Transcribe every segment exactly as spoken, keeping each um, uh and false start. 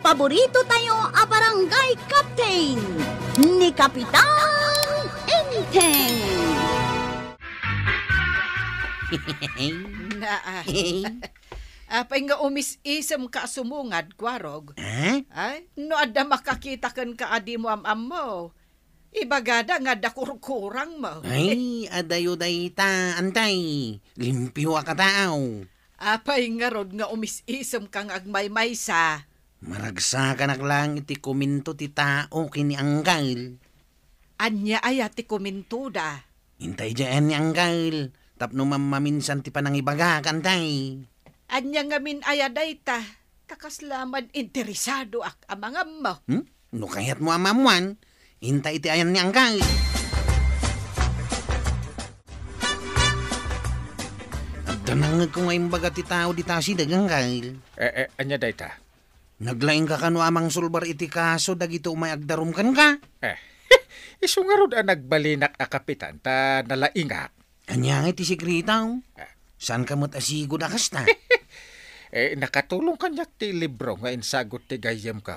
Paborito tayo a barangay captain, ni Kapitan Enteng. Naa. Apay nga umis-isem ka a sumungad, Kuarog? Eh? Ay, no adda makakita kenka a dimo am-ammo, ibagada nga adda kurkurang mo. Ay, adayo dayta, antay. Limpio a kataaw. Apay ngarud nga umis-isem ka nga agmaymaysa? Maragsakanak laeng iti komento ti tao ken ni Anggal. Ania aya ti komentoda? Intay diay ni Anggal, tapno mammaminsan ti panangibagak, antay. Ania ngamin aya dayta? Ta kasla man interesadoak a mangammo. Hmm? No kayatmo a maammuan, intay iti ayan ni Anggal. Adda nangngegko nga imbaga ti tao dita asideg, Anggal. Eh, eh, ania dayta? Naglaingka kano a mangsulbar iti kaso dagiti umay agdarum kenka? Eh, isu ngarud a nagbalinak a kapitan ta nalaingak. Ania ngay ti sekreto? Ah. Saanka met a sigud a kasta? Eh, nakatulong kaniak ti libro nga insagut ti gayyemko.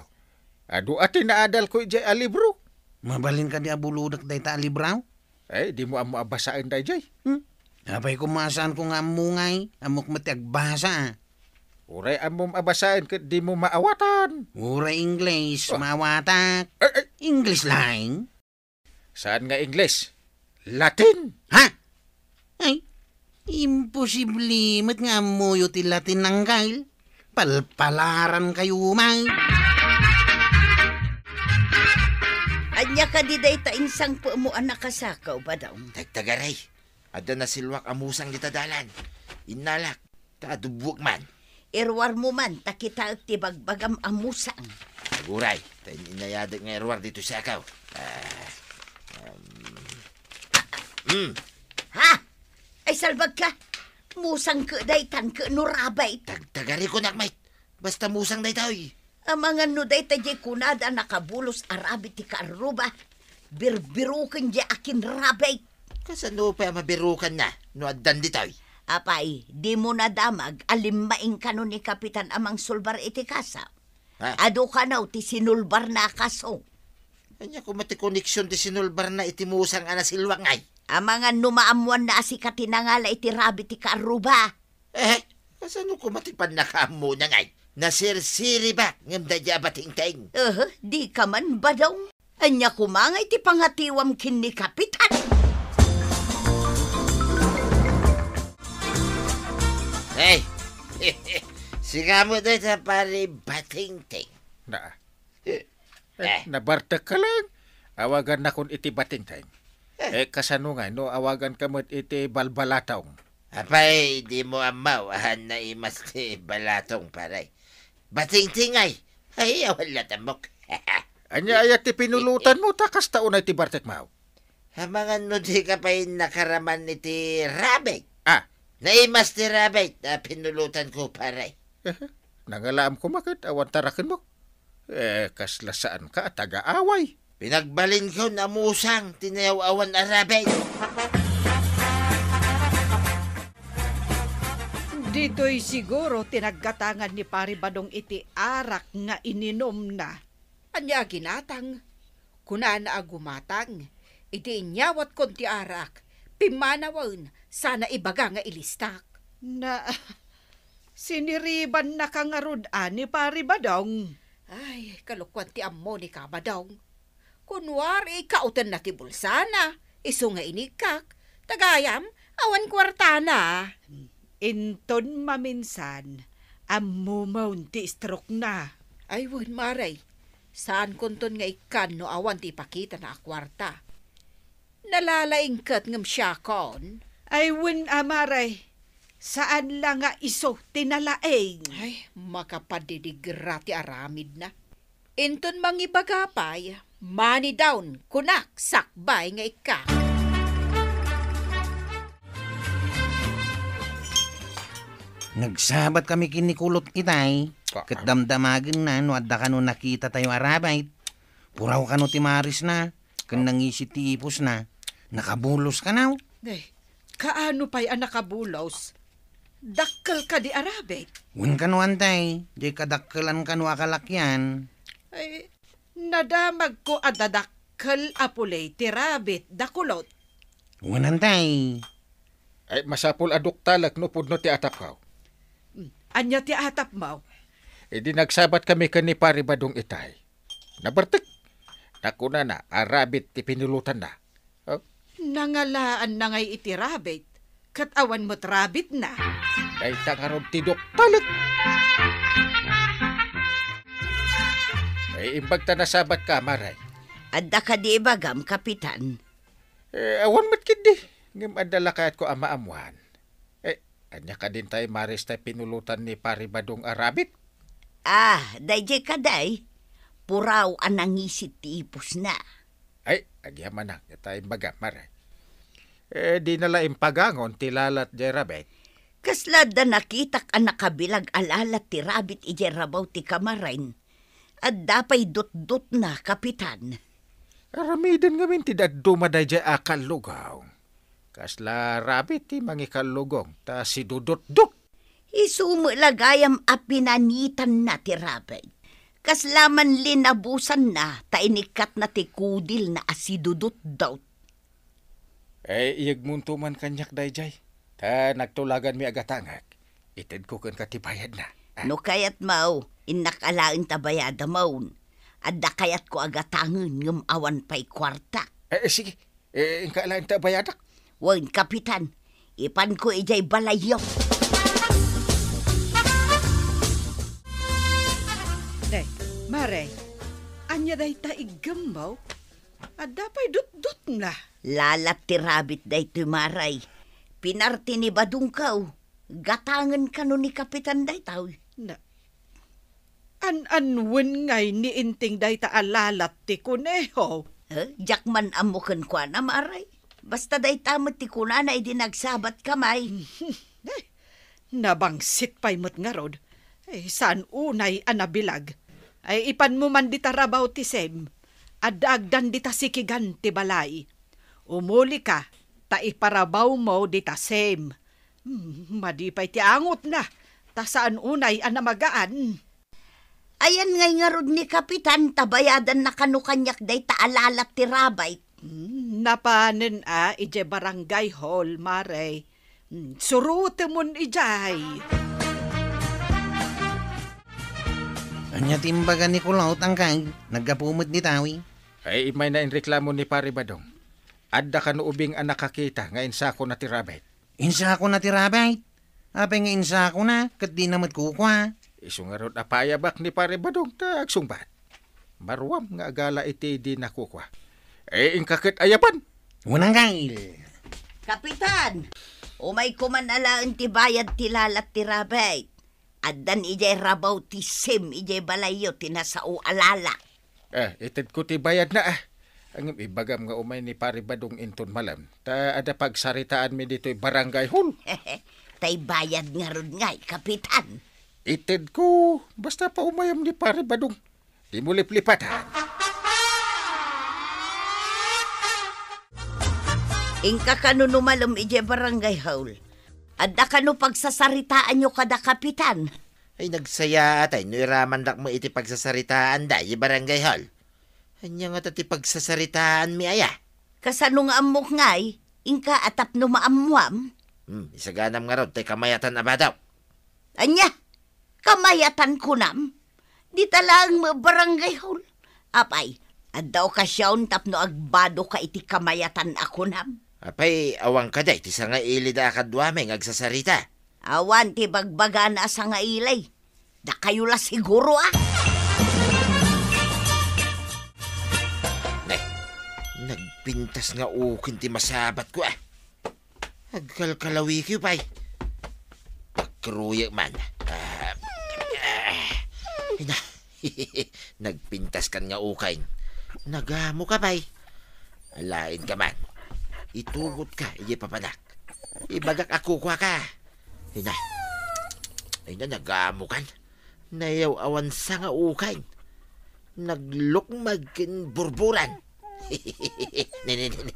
Adu a ti naadalko idiay a libro. Mabalin kadi a bulodek dayta a libro? Eh, dimo ammo a basaen daydiay. Hmm? Apay koma saanko nga ammo ngay, ammok met ti agbasa. Uray ammom a basaen ket dimo maawatan. Uray Ingles, ah, maawatak. Eh, eh. Ingles laeng? Saan nga Ingles? Latin! Ha? Ay, imposible met nga ammoyo ti Latin, Anggal. Palpalaran kayo, man. Ania kadi dayta insangpetmo a nakasakaw, Badong? Tagtagaray, adda nasilwak a musang dita dalan. Innalak, ta adubbuek man. Iruarmo man, ta kitaek ti bagbagam a musang. Aguray, ta in-, inayadek nga iruar ditoy sakaw. Ah, um, mm. Ha? Ay, salbagka! Musang ket daytan ket no rabbit. Tagtagari kunak, mate. Basta musang daytoy. Amangan no dayta diay kunada a nakabulos a rabbit ti kaarruba. Birbiroken diay akin rabbit. Kasano pay a mabirokanna no addan ditoy? Apay, dimo nadamag a limmaing kano ni Kapitan a mangsulbar iti kaso? Ha? Adu kano ti sinulbarna a kaso. Ania koma ti koneksion ti sinulbarna iti musang a nasilwak ngay? Amangan no maammoanna a sika ti nangala iti rabbit ti kaarruba. Eh, kasano koma ti pannakaammona ngay? Nasirsiribak ngem daydiay a batingting. Eh, dika man, Badong. Ania koma ngay ti pangatiwam ken ni Kapitan? Hey, sika met dayta, pare Batingting. Na, eh, eh, nabartek ka lang. Awagannakon iti Batingting. Eh. Eh, kasano ngay no awaganka met iti Balbalatong? Apay, dimo ammo a naimas ti balatong, pare. Batingting ay. Ay, awan latambok. Ania aya ti pinulotanmo ta kasta unay ti bartekmo? Amangan no dika pay nakaraman iti rabbit. Ah. Naimas ti rabbit a pinulotanko, pare. Eh, nangalaam koma ket awan tarakenmo. Eh, kasla saanka a taga-away. Pinagbalinkon a musang ti nayaw-awan a rabbit. Ditoy siguro ti naggatangan ni Pari Badong iti arak nga ininumna. Ania a ginatang? Kunana a gumatang. Idi inyawatkon ti arak, pimmanawen, sana ibaga nga ilistak. Na, siniribannaka ngarud a ni Pari Badong? Ay, kalokuan ti ammo ni Kabadong. Kunwari, kautenna ti bulsana, isu nga inigkak. Ta gayam, awan kuartana. Inton maminsan, ammomon ti stroke-na. Ay, wen, Mare. Saankonton nga ikkan no awan ti ipakitana a kuarta. Nalalaing ket ngem siakon. Ay, wen a, Mare. Saan la nga isu ti nalaing. Ay, makapadidigra ti aramidna. Inton mangibaga pay, money down, kunak, sakbay nga ikka. Nagsabat kami ken ni Kulot itay, ah, ket damdamagenna no adda kano nakita tayo a rabbit. Puraw kano ti marisna, ken nangisit ti ipusna. Nakabulos kano? Eh, kaano pay a nakabulos? Dakkel kadi a rabbit? Wen kano, antay, diay kadakkelan kano a kalakian. Ay, nadamagko a dadakkel a puley ti rabbit da kulot. Wen, antay. Ay, masapul a duktalek no pudno ti atapko. Hmm, ania ti atapmo? Idi nagsabatkami ken ni Pari Badong itay, nabertek. Nakunana a rabbit ti pinulotanna. Oh? Nangalaanna ngay iti rabbit, ket awan met rabbitna. Dayta ngarud ti duktalek. Ay, imbag ta nasabatka, Mare. Adda kadi ibagam, Kapitan? Eh, awan met ketdi. Ngem adda la kayatko a maammuan. Eh, ania kadin tay Maris tay pinulotan ni Pari Badong a rabbit? Ah, daydiay kadi, puraw a nangisit ti ipusna. Ay, agyamanak, ita imbagam, Mare. Eh, dina la impagangon ti lalat diay rabbit. Kasla adda nakitak a nakabilag a lalat ti rabbit idiay rabaw ti kamaren. Adda pay dutdutna, Kapitan. Aramiden ngamin ti dadduma daydiay a kallugong. Kasla rabbit ti mangikallugong ta sidudutdut. Isu met la gayam a pinanitanna ti rabbit. Kasla man linabusanna ta inikkatna ti kudilna a sidudutdut. Eh, iyegmonto man kaniak daydiay, ta nagtulaganmi a gatangek. Itedko kenka ti bayadna. Ah. No kayatmo, innak alaen ta bayadamon. Adda kayatko a gatangen ngem awan pay kuarta. Eh, eh, sige. Eh, inka alaen ta bayadak. Wen, Kapitan, ipanko idiay balayyo. Ne, Mare, ania dayta iggemmo? Adda pay dutdutna. Lalat ti rabbit daytoy, Mare. Pinarte ni Badongko. Gatangen kano ni Kapitan daytoy. Na, an-anwen ngay ni Inting dayta a lalat ti kuneho? Eh, diak man ammo kenkuana, Mare. Basta dayta met ti kunana idi nagsabatkami. Eh, nabangsit pay met ngarud. Eh, saan unay a nabilag? Ay, ipanmo man dita rabaw ti sim. Adda agdan dita sikigan ti balay. Umulika, ta iparabawmo dita sim. Hmm, madi pay ti angotna, ta saan unay a namagaan. Ayan ngay ngarud ni Kapitan ta bayadanna kano kaniak dayta a lalat ti rabbit. Hmm, napanen a idiay barangay hall, Mare. Hmm, surotemon idiay. Ania ti imbaga ni Kulot, Angkay? Naggapu met ni Tawi. Ay, immayna inreklamo ni Pari Badong. Adda kano ubing a nakakita nga insakona ti rabbit. Insakona ti rabbit? Apay nga insakona, ket dina met kukua? Isu ngarud a payabak ni Pari Badong ta agsungbat. Maruam nga agala iti dina kukua. Eh, inka ket ayaban. Wen, Angkay. Kapitan, umayko man alaen ti bayad ti lalat ti rabbit. Addan idiay rabaw ti sim idiay balayyo ti nasao a lalat. Eh, itedko ti bayadna, ah. Ngem ibagam nga umay ni Pari Badong inton malem, ta adda pagsaritaanmi ditoy barangay hall. Tay bayad ngarud ngay, Kapitan. Itedko, basta paumayam ni Pari Badong. Dimo liplipatan. Inka kano no malem idiay barangay hall. Adda kano pagsasaritaanyo kada Kapitan? Ay, nagsayaat ay no iramandak met iti pagsasaritaanda idiay barangay hall. Ania ngata ti pagsasaritaanmi aya? Kasano nga ammok ngay? Inka a tapno maammuam? Hmm, isaganam ngarud tay kamayatan a bado. Ania? Kamayatan kunam? Dita laeng met barangay hall. Apay, adda okasion tapno agbadoka iti kamayatan a kunam? Apay, awan kadi ti sangaili da a kaduami nga agsasarita? Awan ti bagbagana a sangaili. Dakayo la siguro, ah. Ne, nagpintas nga uken ti masabatko, ah. Agkalkalawikiw pay. Pagkaruyek man. Ah, ah, ina. Nagpintaskan nga uken. Nagamoka pay. Alaenka man. Itugotka idiay papanak. Ibagak a kukuaka. Ina. Ina, nagamokan. Nayaw-awan sa nga uken. Naglukmag ken burburan. Ne, ne, ne, ne.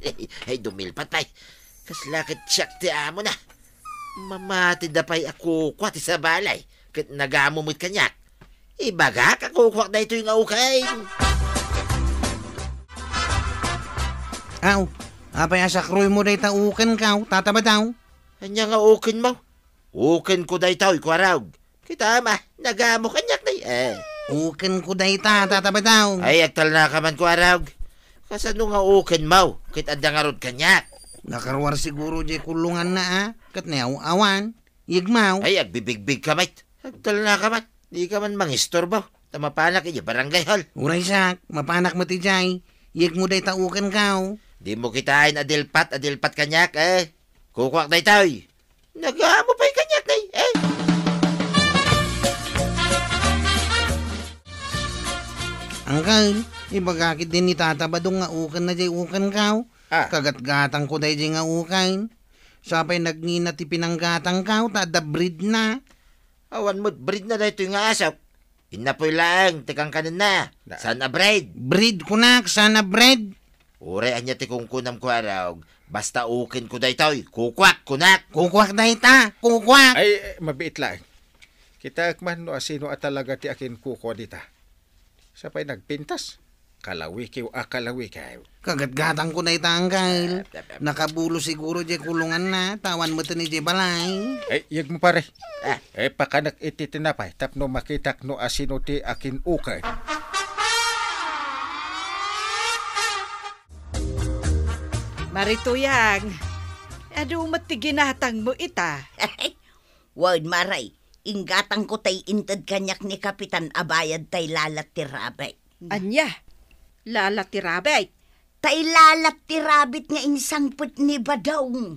Ay, dumilpat pay. Kasla ket siak ti amona. Mamati da pay a kukua ti sabali, ket nagamo met kaniak. Ibagak a kukuak daytoy nga uken. Aw, apay a sakroymo dayta ukenko, Tata Badaw? Ania nga ukenmo? Ukenko daytoy, Kuarog. Kitam, nagamo kaniak, nay, eh. Ukenko dayta, Tata Badaw. Ay, agtalnaka man, Kuarog. Kasano nga ukenmo? Ket adda ngarud kaniak. Nakaruar siguro diay kulunganna, a? Ket ni aw-awan. Yegmo. Ay, agbibigbigka met. Agtalnaka man. Dika man mangistorbo. Ta mapanak idiay barangay hall. Uray siak, mapanak met idiay. Yegmo dayta ukenko. Dimo kitaen a dilpat, a dilpat kaniak, eh. Kukuak daytoy. Nagamo pay kaniak, nay, eh. Angkel, ibagak ketdin ni Tata Badong nga ukenna diay ukenko. Ah. Kagatgatangko daydiay nga uken. Sa pay nagngina ti pinanggatangko, ta adda breedna. Awan met breedna daytoy nga asok. Innapoy laeng ti kankanenna. Na- Saan a breed? Breed kunak, saan a breed? Uray ania ti kunkunam, Kuarog, basta ukenko daytoy, kukuak, kunak. Kukuak dayta, kukuak. Ay, eh, mabiit laeng. Kitaek man no asino a talaga ti akinkukua dita. Sa pay nagpintas. Kalawikiw a kalawikiw. Kagatgatangko dayta, angkel. Nakabulo siguro diay kulunganna, ta awan met idiay balay. Ay, yegmo, pare. Ah. Eh, pakanek iti tinapay tapno makitak no asino ti akin-uken. Mari Tuyang, adu met ti ginatangmo ita? Wen, Mare, inggatangko tay inted kaniak ni Kapitan a bayad tay lalat ti rabbit. Ania? Lalat ti rabbit? Tay lalat ti rabbit nga insangpet ni Badong.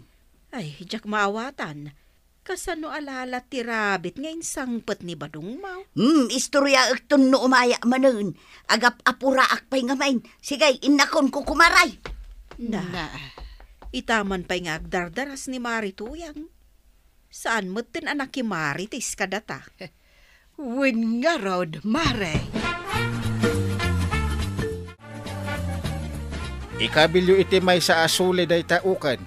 Ay, diak maawatan. Kasano a lalat ti rabbit nga insangpet ni Badong, maw? Hmm, istoryaekton no umayak manen. Agap-apuraak pay ngamin. Sige, innakon, kukumaray. Na, ita man pay nga agdardaras ni Mari Tuyang. Saan metten a nakimarites kadata? Wen ngarud, Mare. Ikabilyo iti maysa a suli dayta uken.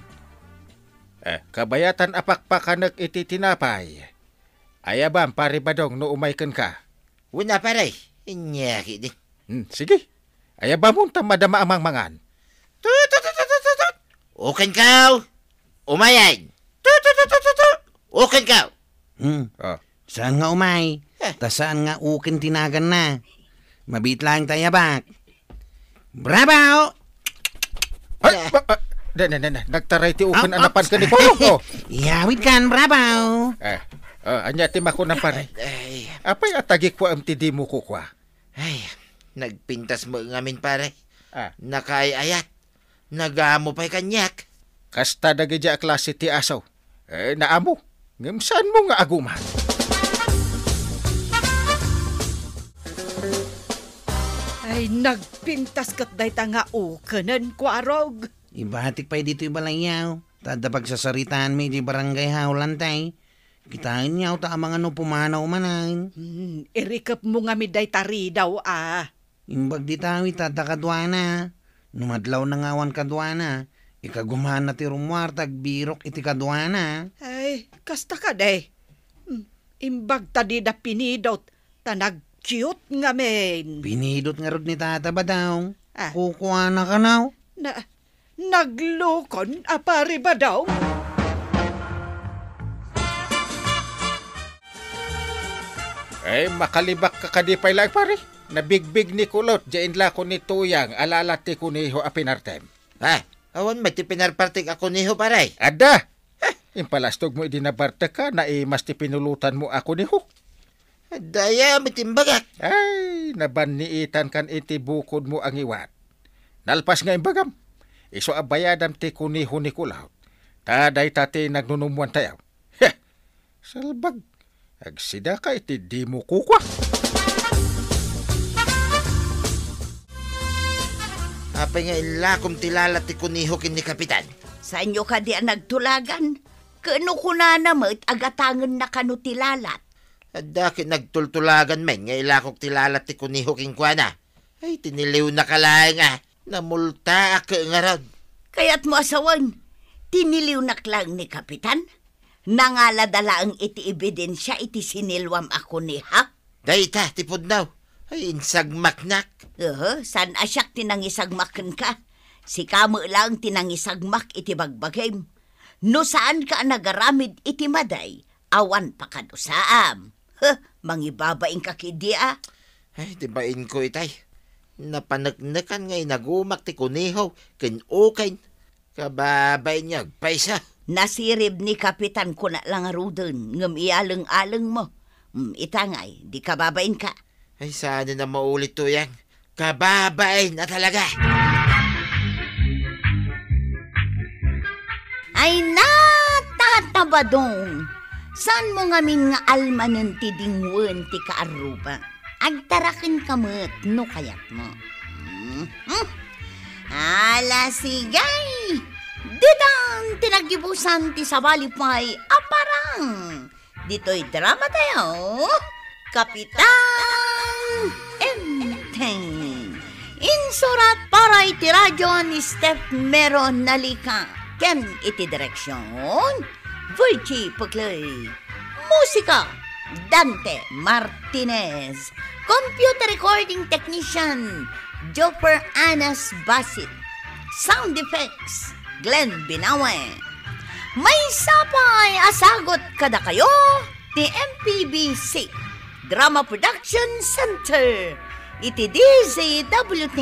Eh, kabayatan a pakpakanek iti tinapay. Ayabam, Pare Badong, no umay kenka. Wen a, pare. Inyaki di. Hmm, sige. Ayabamon ta madama a mangmangan. Tut, tut, tut, tut, tut, tut. Ukenko. Umayen. Tut, tut, tut, tut, tut, tut. Ukenko. Hmm. Ah. Saan nga umay? Eh. Ta saan nga uken ti naganna? Mabiit laeng ta ayabak. Bravo! Ay, ah, ba, ah, ne, ne, ne, ne. Nagtaray ti uken a napan ken ni Polo. Oh. Iyawid kan, bravo! Eh, oh, ania ti makunam, pare? Ay. Apay a tagikuam ti dimo kukua? Ay, nagpintas met ngamin, pare. Ah. Nakaay-ayat. Nagamo pay kaniak. Kasta dagiti a klase ti aso. Eh, naamo. Ngem saanmo nga aguman? Ay, nagpintas ket dayta nga ukenen, Kuarog. Ibatik pay ditoy balayyo. Ta adda pagsasaritaanmi iti barangay hall, Lantay. Kitaenyo ta amangan no pumanaw manen. Hmm, irikepmo ngamin dayta ridaw, a. Imbag dita, ita, ta kaduana. No madlawna nga awan kaduana, ikagumanna ti rummuar ta agbirok iti kaduana. Ay, kasta kadi. Hmm, imbag ta dida pinidot, ta nagcute ngamin. Pinidot ngarud ni Tata Badong. Ah. Kukuana kanaw? Na, Naglukon a Pari Badong? Eh, makalibak ka kadi pay laeng, pare. Nabigbig ni Kulot, diay inlako ni Tuyang, a lalat ti kuneho a pinartem. Ha? Awan met ti pinarpartek a kuneho, pare? Adda! Eh, impalastogmo idi nabartekka, naimas ti pinulutanmo a kuneho. Dayami ti imbagak. Ay, nabanniitankan iti bukodmo a ngiwat. Nalpas nga imbagam, isu a bayadam ti kuneho ni Kulot. Ta dayta ti nagnunummoantayo. Heh! Salbag, agsidaka iti dimo kukua. Apay nga illakom ti lalat ti kuneho ken ni Kapitan? Saanyo kadi a nagtulagan? Ken no kunana met a gatangenna kano ti lalat? Adda ket nagtultulagan men nga ilakok ti lalat ti kuneho kenkuana. Ay, tiniliwnaka laeng a, namultaak ket ngarud. Kayatmo a sawen, tiniliwnak laeng ni Kapitan? Nangalada laeng iti ebidensia iti siniluam a kuneho. Dayta ti pudno. Ay, insagmaknak. Uhu, saan a siak ti nangisagmak kenka. Sika met laeng ti nangisagmak iti bagbagim. No saanka a nagaramid iti madi, awan pakadusaam. Huh, mangibabainka ketdi a. Ay, ti bainko itay. Napaneknekan nga inagumak ti kuneho ken ukayen. Kababain nga agpayso. Nasirib ni Kapitan kuna la ngaruden, ngem iyaleng-alengmo. Mm, ita ngay, di kababainka. Ay, saan a maulit, Tuyang. Kababain a talaga. Ay, natatabadong. Saanmo ngamin nga almanen ti dingwen ti kaarruba? Agtarakenka met no kayatmo. Mhm. Ala, sige. Ditan ti naggibusan ti sabali pay a parang. Ditoy drama tayo, Kapitan Enteng. Insurat para iti radyo ni Steph Mero Nalica ken iti direksyon, Virgie Puclay. Musika, Dante Martinez. Computer recording technician, Joffer Anas Basit. Sound effects, Glenn Binawe. Maysa pay a sagut kadakayo ti M P B C Drama Production Center iti D Z W T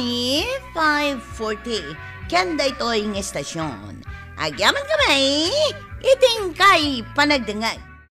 five forty ken daytoy nga estasyon. Agyaman kami iti inkay panagdengngeg.